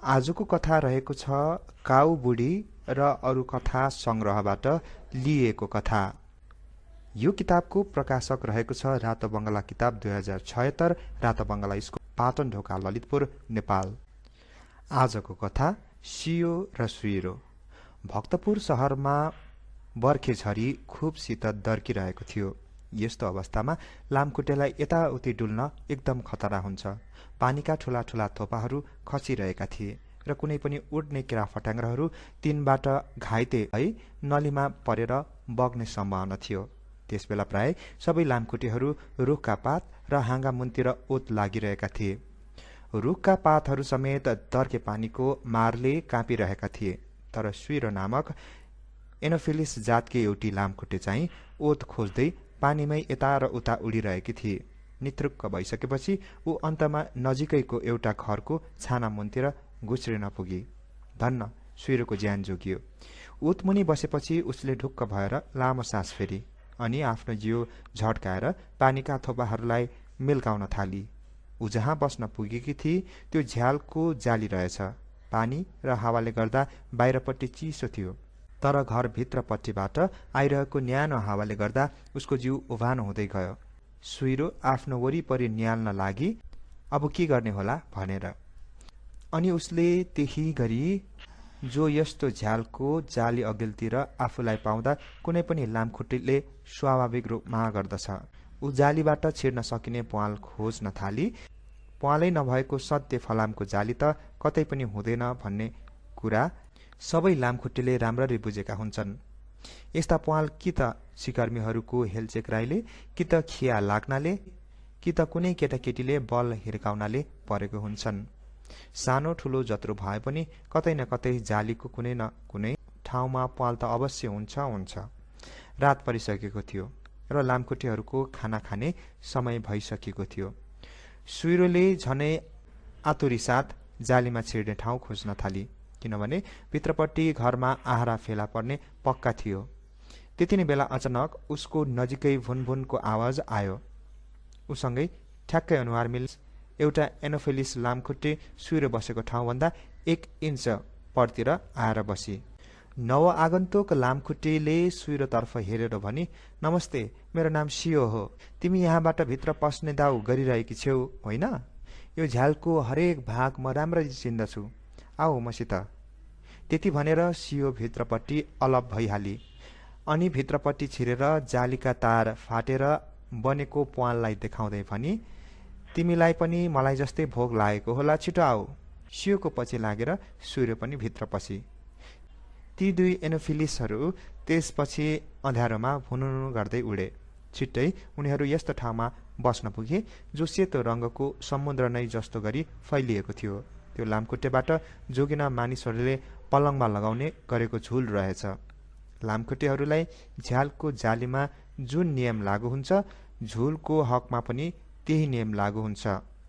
आजको कथा रहेको छ काउ बुढी र अरू कथा संग्रहबाट लिएको कथा। यो किताबको प्रकाशक रहेको छ रातो बंगला किताब 2076, रातो बंगला स्कुल, पाटनढोका, ललितपुर, नेपाल। आजको कथा सियो र सुइरो। भक्तपुर शहरमा बर्खे झरी खुब शीत दर्किरहेको थियो। यस्तो अवस्थामा लामखुट्टेलाई यताउति डुल्न एकदम खतरा हुन्छ। पानीका ठूला ठूला थोपाहरू खसिरहेका थिए र कुनै पनि उड्ने केराफट्याङ्ग्राहरू तीनबाट घाइते भई नलीमा परेर बग्ने सम्भावना थियो। त्यसबेला प्राय सबै लामखुट्टेहरू रुखका पात र हाँगा मुनतिर ओत लागिरहेका थिए। रुखका पातहरू समेत दर्के पानीको मारले काँपिरहेका थिए। तर सुइरो नामक एनोफिलिस जातकी एउटी लामखुट्टे चाहिँ ओत खोज्दै पानीमै यता र उता उडिरहेकी थिए। निथ्रुक्क भइसकेपछि ऊ अन्तमा नजिकैको एउटा घरको छाना मुनतिर घुस्रिन पुगी। धन्न सुइरोको ज्यान जोगियो। ओतमुनि बसेपछि उसले ढुक्क भएर लामो सास फेरी अनि आफ्नो जिउ झड्काएर पानीका थोपाहरूलाई मिल्काउन थाली। ऊ जहाँ बस्न पुगेकी थिए त्यो झ्यालको जाली रहेछ। पानी र हावाले गर्दा बाहिरपट्टि चिसो थियो, तर घरभित्रपट्टिबाट आइरहेको न्यानो हावाले गर्दा उसको जिउ उभानो हुँदै गयो। सुइरो आफ्नो वरिपरि निहाल्न लागि अब के गर्ने होला भनेर। अनि उसले त्यही गरी जो यस्तो झ्यालको जाली अघिल्तिर आफूलाई पाउँदा कुनै पनि लामखुट्टेले स्वाभाविक रूपमा गर्दछ। ऊ जालीबाट छिर्न सकिने प्वाल खोज्न थाली। प्वालै नभएको सत्य फलामको जाली त कतै पनि हुँदैन भन्ने कुरा सबै लामखुट्टेले राम्ररी बुझेका हुन्छन्। यस्ता प्वाल कि त सिकर्मीहरूको हेलचेक्राइले, कि त खिया लाग्नाले, कि त कुनै केटाकेटीले बल हिर्काउनाले परेको हुन्छन्। सानो ठुलो जत्रो भए पनि कतै न कतै जालीको कुनै न कुनै ठाउँमा प्वाल त अवश्य हुन्छ। रात परिसकेको थियो र लामखुट्टेहरूको खाना खाने समय भइसकेको थियो। सुइरोले झनै आतुरी साथ जालीमा छिर्ने ठाउँ खोज्न थाली, किनभने भित्रपट्टि घरमा आहारा फेला पर्ने पक्का थियो। त्यति नै बेला अचानक उसको नजिकै भुनभुनको आवाज आयो। उसँगै ठ्याक्कै अनुहार मिल एउटा एनोफिलिस लामखुट्टे सुइरो बसेको ठाउँभन्दा 1 इन्च परतिर आएर बसी। नव आगन्तुक लामखुट्टेले सुइरोतर्फ हेरेर भनी, नमस्ते, मेरो नाम सियो हो। तिमी यहाँबाट भित्र पस्ने दाउ गरिरहेकी छेउ होइन? यो झ्यालको हरेक भाग म राम्ररी चिन्दछु, आऊ मसित। त्यति भनेर सियो भित्रपट्टि अलप भइहाली अनि भित्रपट्टि छिरेर जालीका तार फाटेर बनेको प्वाललाई देखाउँदै भनी, तिमीलाई पनि मलाई जस्तै भोग लागेको होला, छिटो आऊ। सियोको पछि लागेर सुइरो पनि भित्र पसी। ती दुई एनोफिलिसहरू त्यसपछि अँध्यारोमा भुनुनु गर्दै उडे। छिट्टै उनीहरू यस्तो ठाउँमा बस्न पुगे जो सेतो रङ्गको समुद्र नै जस्तो गरी फैलिएको थियो। त्यो लामखुट्टेबाट जोगिन मानिसहरूले पलङमा लगाउने गरेको झुल रहेछ। लामखुट्टेहरूलाई झ्यालको जालीमा जुन नियम लागू हुन्छ, झुलको हकमा पनि त्यही नियम लागू हुन्छ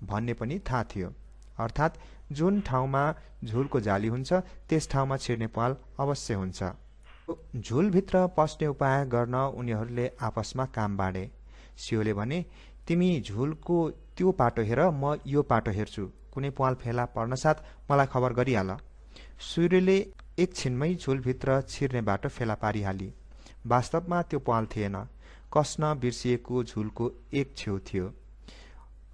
भन्ने पनि थाहा थियो। अर्थात् जुन ठाउँमा झुलको जाली हुन्छ त्यस ठाउँमा छिर्ने प्वाल अवश्य हुन्छ। झुलभित्र पस्ने उपाय गर्न उनीहरूले आपसमा काम बाँडे। सियोले भने, तिमी झुलको त्यो पाटो हेर, म यो पाटो हेर्छु। कुनै प्वाल फेला पर्नसाथ मलाई खबर गरिहाल। सुइरोले एकछिनमै झुलभित्र छिर्ने बाटो फेला पारिहाली। वास्तवमा त्यो प्वाल थिएन, कस्न बिर्सिएको झुलको एक छेउ थियो।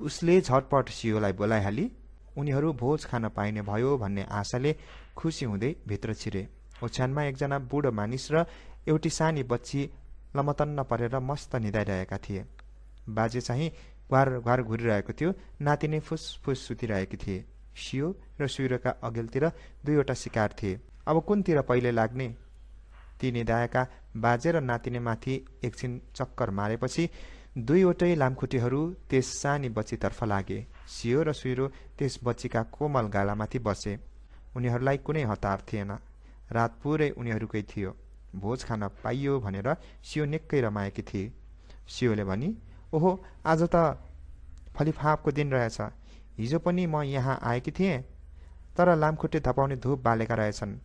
उसले झटपट सियोलाई बोलाइहाली। उनीहरू भोज खान पाइने भयो भन्ने आशाले खुसी हुँदै भित्र छिरे। ओछ्यानमा एकजना बुढो मानिस र एउटी सानी बच्ची लमतन्न परेर मस्त निदाइरहेका थिए। बाजे चाहिँ घार घार घुरिरहेको थियो, नाति नै फुसफुस सुतिरहेकी थिए। सियो र सुइरोका अघिल्तिर दुईवटा शिकार थिए। अब कुनतिर पहिले लाग्ने? ती निदाएका बाजे र नातिने माथि एकछिन चक्कर मारेपछि दुईवटै लामखुट्टेहरू त्यस सानी बच्चीतर्फ लागे। सियो र सुइरो त्यस बच्चीका कोमल गालामाथि बसे। उनीहरूलाई कुनै हतार थिएन। रात पुरै उनीहरूकै थियो। भोज खान पाइयो भनेर सियो निकै रमाएकी थिए। सियोले भनी, ओहो, आज त फलिफापको दिन रहेछ। हिजो पनि म यहाँ आएकी थिएँ, तर लामखुट्टे धपाउने धूप बालेका रहेछन्।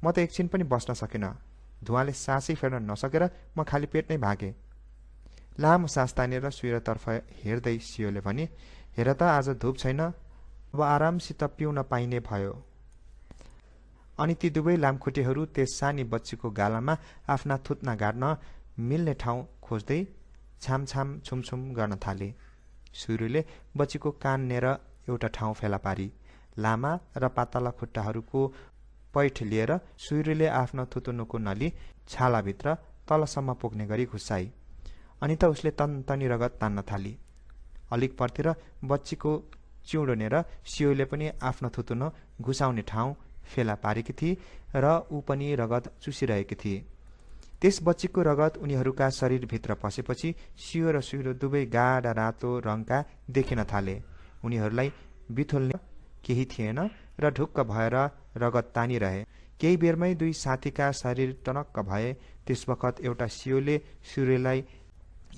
म त एकछिन पनि बस्न सकिनँ। धुवाले सासै फेर्न नसकेर म खाली पेट नै भागेँ। लामो सास तानेर सुइरोतर्फ हेर्दै सियोले भने, हेर त आज धूप छैन, अब आरामसित पिउन पाइने भयो। अनि ती दुवै लामखुट्टेहरू त्यस सानी बच्चीको गालामा आफ्ना थुत्ना गाड्न मिल्ने ठाउँ खोज्दै छामछाम छुमछुम गर्न थाले। सुइरोले बच्चीको काननेर एउटा ठाउँ फेला पारी लामा र पातला खुट्टाहरूको पैठ लिएर सुइरोले आफ्नो थुतुनुको नली छालाभित्र तलसम्म पुग्ने गरी घुसाई। अनि त उसले तनतनी रगत तान्न थाली। अलिक पर्तिर बच्चीको चिउँडोनेर सियोले पनि आफ्नो थुतुनो घुसाउने ठाउँ फेला पारेकी थिए र ऊ पनि रगत चुसिरहेकी थिए। त्यस बच्चीको रगत उनीहरूका शरीरभित्र पसेपछि सियो र सुइरो दुवै गाढा रातो रङका देखिन थाले। उनीहरूलाई बिथोल्ने केही थिएन र ढुक्क भएर रगत तानिरहे। केही बेरमै दुई साथीका शरीर टनक्क भए। त्यस बखत एउटा सियोले सुइरोलाई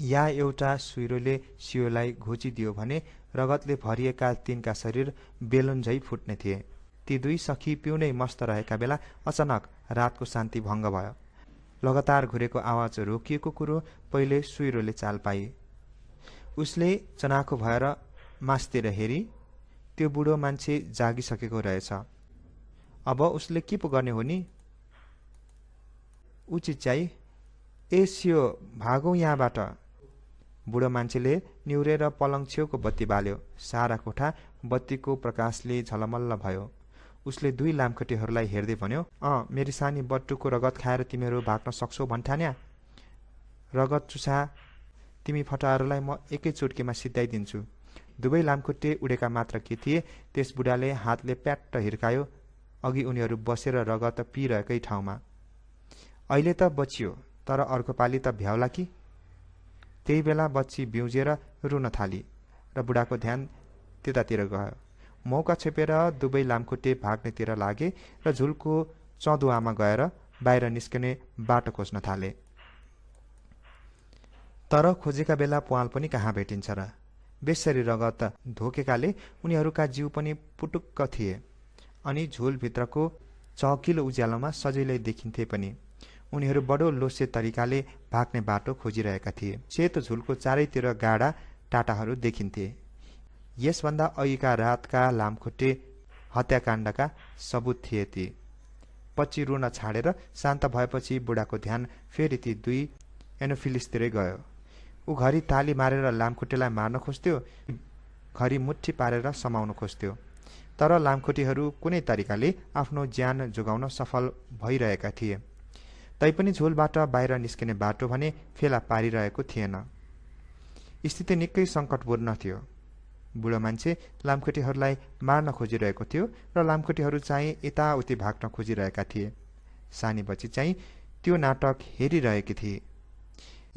या एउटा सुइरोले सियोलाई घोचिदियो भने रगतले भरिएका तिनका शरीर बेलुन झै फुट्ने थिए। ती दुई सखी पिउनै मस्त रहेका बेला अचानक रातको शान्ति भङ्ग भयो। लगातार घुरेको आवाज रोकिएको कुरो पहिले सुइरोले चाल पाए। उसले चनाखो भएर मासतिर हेरी। त्यो बुढो मान्छे जागिसकेको रहेछ। अब उसले के पो गर्ने हो नि? ऊ चिच्याई, ए सियो भागौँ यहाँबाट। बुढो मान्छेले निहुरेर पलङ छेउको बत्ती बाल्यो। सारा कोठा बत्तीको प्रकाशले झलमल्ल भयो। उसले दुई लामखुट्टेहरूलाई हेर्दै भन्यो, मेरी सानी बट्टुको रगत खाएर तिमीहरू भाग्न सक्छौ भन्ठान्या? रगत चुसा तिमी फटाहरूलाई म एकै चुट्कीमा सिद्धाइदिन्छु। दुवै लामखुट्टे उडेका मात्र के थिए। त्यस बुढाले हातले प्याट्ट हिर्कायो अघि उनीहरू बसेर रगत पिइरहेकै ठाउँमा। अहिले त बचियो, तर अर्को पाली त भ्याउला कि? त्यही बेला बच्ची बिउजेर रुन थाली र बुढाको ध्यान त्यतातिर गयो। मौका छेपेर दुवै लामखुट्टे भाग्नेतिर लागे र झुलको चँदुवामा गएर बाहिर निस्कने बाटो खोज्न थाले। तर खोजेका बेला प्वाल पनि कहाँ भेटिन्छ र? बेसरी रगत धोकेकाले उनीहरूका जिउ पनि पुटुक्क थिए अनि झुलभित्रको चहकिलो उज्यालोमा सजिलै देखिन्थे पनि। उनीहरू बडो लोसे तरिकाले भाग्ने बाटो खोजिरहेका थिए। सेतो झुलको चारैतिर गाडा टाटाहरू देखिन्थे। यसभन्दा अघिका रातका लामखुट्टे हत्याकाण्डका सबुत थिए ती। पछि रुन छाडेर शान्त भएपछि बुढाको ध्यान फेरि ती दुई एनोफिलिसतिरै गयो। ऊ घरि ताली मारेर लामखुट्टेलाई मार्न खोज्थ्यो, घरि मुट्ठी पारेर समाउन खोज्थ्यो। तर लामखुट्टेहरू कुनै तरिकाले आफ्नो ज्यान जोगाउन सफल भइरहेका थिए। तैपनि झोलबाट बाहिर निस्किने बाटो भने फेला पारिरहेको थिएन। स्थिति निकै सङ्कटपूर्ण थियो। बुढो मान्छे लामखुट्टेहरूलाई मार्न खोजिरहेको थियो र लामखुट्टेहरू चाहिँ यताउति भाग्न खोजिरहेका थिए। सानी बच्ची चाहिँ त्यो नाटक हेरिरहेकी थिए।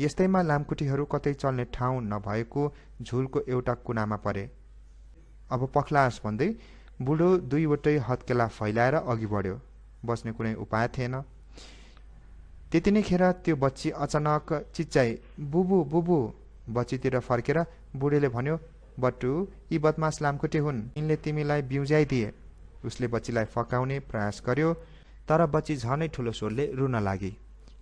यस्तैमा लामखुट्टेहरू कतै चल्ने ठाउँ नभएको झुलको एउटा कुनामा परे। अब पख्लास भन्दै बुढो दुईवटै हत्केला फैलाएर अघि बढ्यो। बस्ने कुनै उपाय थिएन। त्यति नै खेर त्यो बच्ची अचानक चिच्चाई, बुबु बुबु। बच्चीतिर फर्केर बुढीले भन्यो, बट्टु यी बदमास लामखुट्टे हुन्, यिनले तिमीलाई बिउज्याइदिए। उसले बच्चीलाई फकाउने प्रयास गर्यो, तर बच्ची झनै ठुलो स्वरले रुन लागि।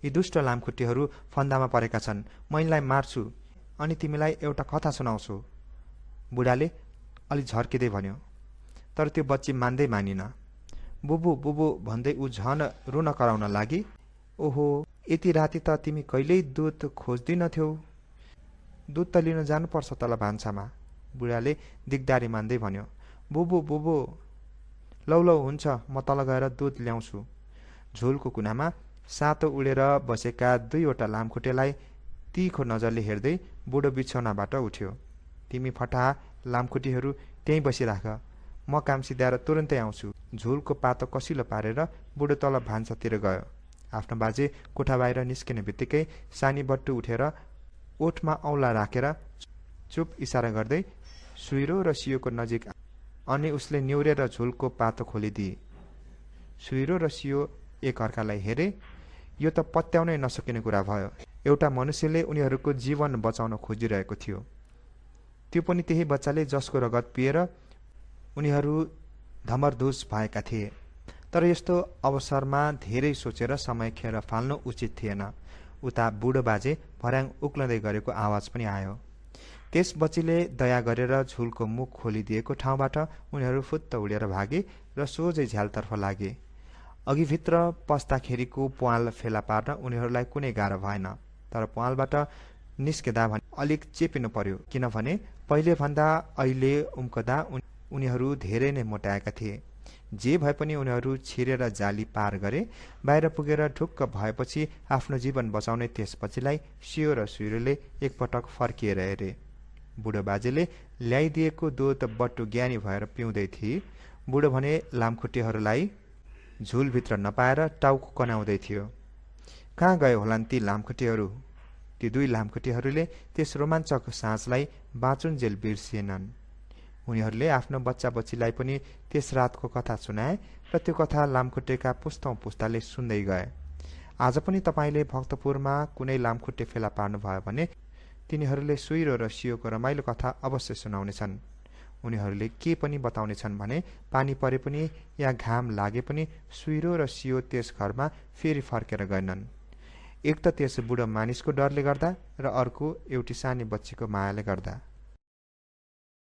यी दुष्ट लामखुट्टेहरू फन्दामा परेका छन्, म यिनलाई मार्छु अनि तिमीलाई एउटा कथा सुनाउँछु। बुढाले अलि झर्किँदै भन्यो। तर त्यो बच्ची मान्दै मानिन। बुबु बुबु भन्दै ऊ झन रुन कराउन लागि। ओहो, यति राति त तिमी कहिल्यै दुध खोज्दिनथ्यौ। दुध त लिन जानुपर्छ तल भान्सामा। बुढाले दिगदारी मान्दै भन्यो। बुबु बुबु, लौ लौ हुन्छ, म तल गएर दुध ल्याउँछु। झोलको कुनामा सातो उडेर बसेका दुईवटा लामखुट्टेलाई तीखो नजरले हेर्दै बुढो बिछौनाबाट उठ्यो। तिमी फटा लामखुट्टेहरू त्यहीँ बसिराख, म काम सिद्ध्याएर तुरन्तै आउँछु। झोलको पातो कसिलो पारेर बुढो तल भान्सातिर गयो। आफ्नो बाजे कोठा बाहिर निस्किने बित्तिकै सानी बट्टु उठेर ओठमा औँला राखेर चुप इसारा गर्दै सुइरो र सियोको नजिक अनि उसले निहुरेर झुलको पातो खोलिदिए। सुइरो र सियो एक अर्कालाई हेरे। यो त पत्याउनै नसकिने कुरा भयो। एउटा मनुष्यले उनीहरूको जीवन बचाउन खोजिरहेको थियो, त्यो पनि त्यही बच्चाले जसको रगत पिएर उनीहरू धमरधुस भएका थिए। तर यस्तो अवसरमा धेरै सोचेर समय खेर फाल्नु उचित थिएन। उता बुढो बाजे भर्याङ उक्लँदै गरेको आवाज पनि आयो। त्यस बच्चीले दया गरेर झुलको मुख खोलिदिएको ठाउँबाट उनीहरू फुत्त उडेर भागे र सोझै झ्यालतर्फ लागे। अघिभित्र पस्ताखेरिको प्वाल फेला पार्न उनीहरूलाई कुनै गाह्रो भएन, तर प्वालबाट निस्केदा भने अलिक चेपिनु पर्यो, किनभने पहिलेभन्दा अहिले उम्कदा उनीहरू धेरै नै मोटाएका थिए। जे भए पनि उनीहरू छिरेर जाली पार गरे। बाहिर पुगेर ढुक्क भएपछि आफ्नो जीवन बचाउने त्यसपछिलाई सियो र सुइरोले एकपटक फर्किएर हेरे। बुढो बाजेले ल्याइदिएको दुध बट्टु ज्ञानी भएर पिउँदै थिए। बुढो भने लामखुट्टेहरूलाई झुलभित्र नपाएर टाउको कनाउँदै थियो। कहाँ गए होलान् ती लामखुट्टेहरू? ती दुई लामखुट्टेहरूले त्यस रोमाञ्चक साँझलाई बाँचुन्जेल बिर्सिएनन्। उनीहरूले आफ्नो बच्चा बच्चीलाई पनि त्यस रातको कथा सुनाए र त्यो कथा लामखुट्टेका पुस्तौं पुस्ताले सुन्दै गए। आज पनि तपाईँले भक्तपुरमा कुनै लामखुट्टे फेला पार्नुभयो भने तिनीहरूले सुइरो र सियोको रमाइलो कथा अवश्य सुनाउनेछन्। उनीहरूले के पनि बताउनेछन् भने पानी परे पनि या घाम लागे पनि सुइरो र सियो त्यस घरमा फेरि फर्केर गएनन्। एक त त्यस बुढो मानिसको डरले गर्दा र अर्को एउटी सानी बच्चीको मायाले गर्दा।